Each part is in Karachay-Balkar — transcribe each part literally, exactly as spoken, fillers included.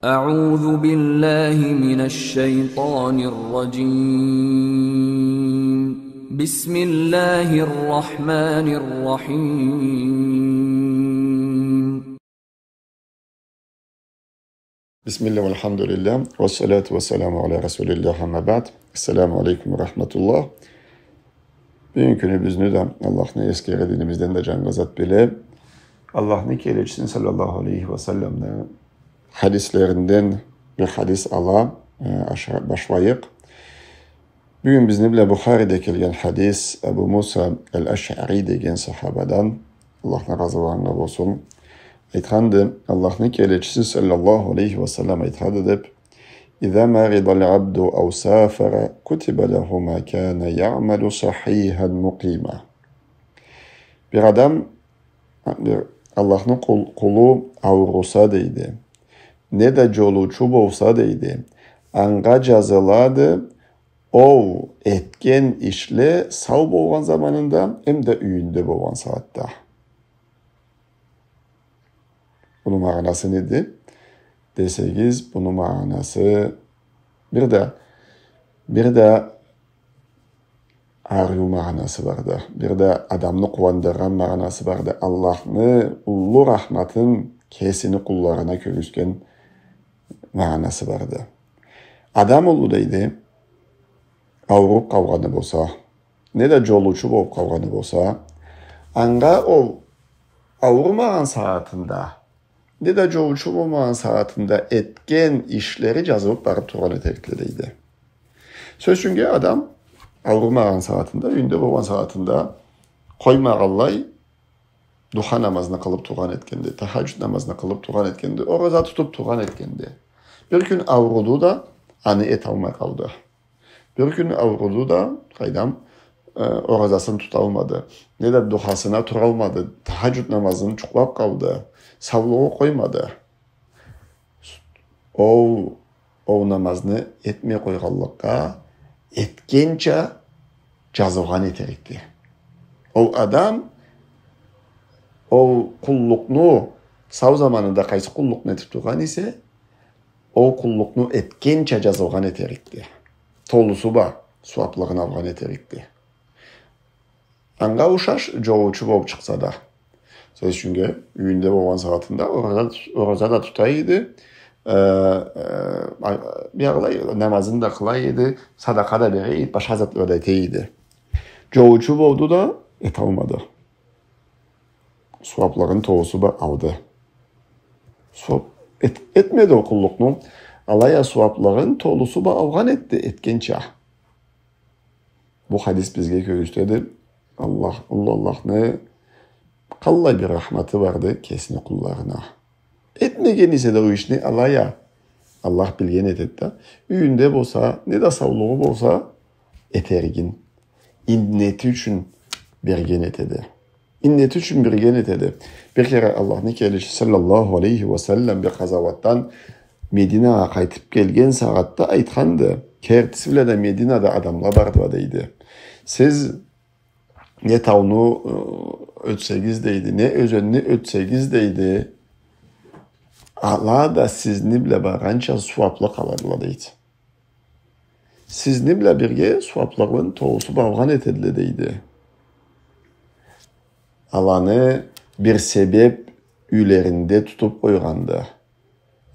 أعوذ بالله من الشيطان الرجيم. بسم الله الرحمن الرحيم. بسم الله والحمد لله والصلاة والسلام على رسول الله، أما بعد. السلام عليكم ورحمة الله. Бюгюн кюнюбюзню да Аллахны эсгере, динимизден да джангы зат биле, Аллахны келечисини саллаллаху алейхи ва салламны хадислеринден бир хадис ала, э, аша-, башлайыкъ. Бюгюн бизни бла Бухариде келген хадис, Абу Муса аль-Ашъари деген сахабадан, Аллахны разылыгъы анга болсун, айтханды, Аллахны келечиси саллаллаху алейхи ва саллам айтханды деп: «إذا مرض العبد أو سافر كتب له ما كان يعمل صحيحا مقيما». Бир адам, бир Аллахны къул-, къулу ауруса, дейди, неда джолучу болса, дейди, анга джазылады ол этген ишле сау болгъан заманында эмда юйюнде болгъан сагъатда. Муну магъанасы неди десегиз, муну магъанасы бир да, бир да ариу магъанасы барды. Бир да адамны къууандыргъан магъанасы барды. Аллахны уллу рахматын кесини къулларына кёргюзтген магъанасы барды. Адам улу, дейди, ауруп къалгъаны болса, неда джолучу болуп къалгъаны болса, анга ол аурумагъан сагъатында, неда джолучу болмагъан сагъатында этген ишлери джазылып барып тургъан этерикле, дейди. Сёз ючюннге, адам аурумагъан сагъатында, юйюнде болгъан сагъатында къоймагъанлай духа намазны къылып тургъан этгенди, тахаджуд намазны къылып тургъан этгенди, ораза тутуп тургъан этгенди. Бир кюн ауруду да, аны эталмай къалды. Бир кюн ауруду да, къайдам, э, оразасын туталмады. Неда духасына туралмады, тахаджуд намазын джукълап къалды, саулугъу къоймады. Ол, ол намазны этмей къойгъанлыкъгъа, этгенча джазылгъан этерикди. Ол адам ол къуллукъну, сау заманында къайсы къуллукъну этип тургъан эсе, ол къуллукъну этгенча джазылгъан этерикди. Толусу бла сууаплыгъын алгъан этерикди. Анга ушаш джолучу болуп чыкъса да. Сёз ючюннге, юйюнде болгъан сагъатында ораза, ораза да тута эди, э, э, а, биягъылай намазын да къыла эди, садакъа да бере эди, башха затла да эте эди. Джолучу болду да, эталмады. Сууаплыгъын толусу бла алды. Сууап-, эт-, этмеди ол къуллукъну, алай а сууаплыгъын толусу бла алгъан этди, этгенча. Бу хадис бизге кёргюзтеди, Аллах, уллу Аллахны къаллай бир рахматы барды кесини къулларына. Этмеген эсе да ол ишни, алай а Аллах билген этеди да, юйюнде болса, неда саулугъу болса, этеригин иннети ючюн берген этеди. Иннети ючюн берген этеди. Бир кере Аллахны келечиси саллаллаху алейхи ва саллам бир къазауатдан Мединагъа къайтып келген сагъатда айтханды. Кертиси бла да Мединада адамла бардыла, дейди. Сиз не тауну, э, ётсегиз, дейди, не ёзенни ётсегиз, дейди, ала да сизни бла баргъанча сууаплы къаладыла, дейди. Сизни бла бирге сууаплыгъын толусу бла алгъан этедиле, дейди. Аланы бир себеп юйлеринде тутуп къойгъанды.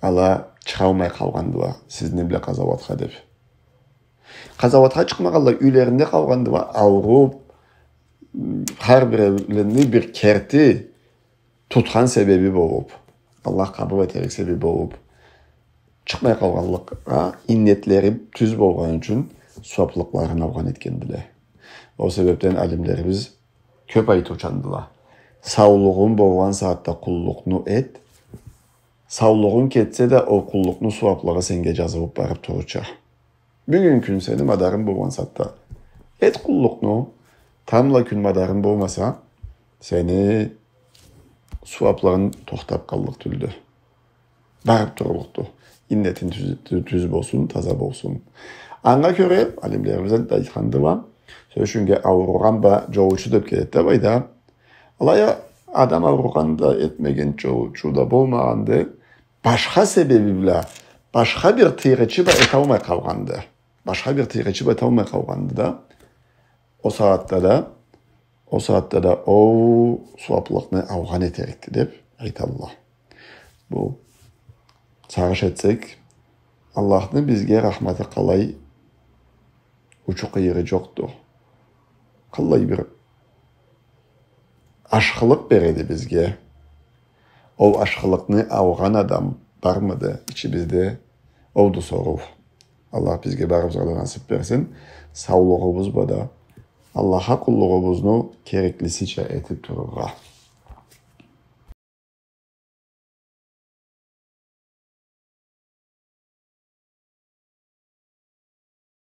Ала чыгъалмай къалгъандыла сизни бла къазауатха деп. Къазауатха чыкъмагъанла, юйлеринде къалгъандыла, ауруп, хар биреулени бир керти тутхан себеби болуп, Аллах къабыл этерик себеби болуп, чыкъмай къалгъанлыкъгъа, иннетлери тюз болгъаны ючюн сууаплыкъларын алгъан этгендиле. Ол себепден алимлерибиз кёп айтыучандыла: саулугъунг болгъан сагъатда къуллукъну эт, саулугъунг кетсе да, ол къуллукъну сууаплыгъы сеннге джазылып барып турурча. Бюгюн кюн сени мадарынг болгъан сагъатда эт къуллукъну, тамбла кюн мадарынг болмаса, сени сууаплыгъынг тохтап къаллыкъ тюлдю. Барып турлукъду. Иннетинг тюз, тю-, тюз болсун, таза болсун. Анга кёре, алимлерибиз да айтхандыла, сёз ючюннге, ауругъан бла джолучу деп келеди да былайда. Алай а адам ауругъан да, этмеген джолучу да болмагъанды, башха себеби бла, башха бир тыйгъычы бла эталмай къалгъанды. Башха бир тыйгъычы бла эталмай къалгъанды да, о сагъатда да, о сагъатда да ол сууаблыкъны алгъан этерикди деп айталла. Бу, сагъыш этсек, Аллахны бизге рахматы къалай учу-къыйыры джокъду. Къаллай бир ашхылыкъ береди бизге. Ол ашхылыкъны алгъан адам бармыды ичибизде? Олду соруу. Аллах бизге барыбызгъа да насып берсин. Саулугъубуз бла да Аллахха къуллугъубузну кереклисича этип турургъа.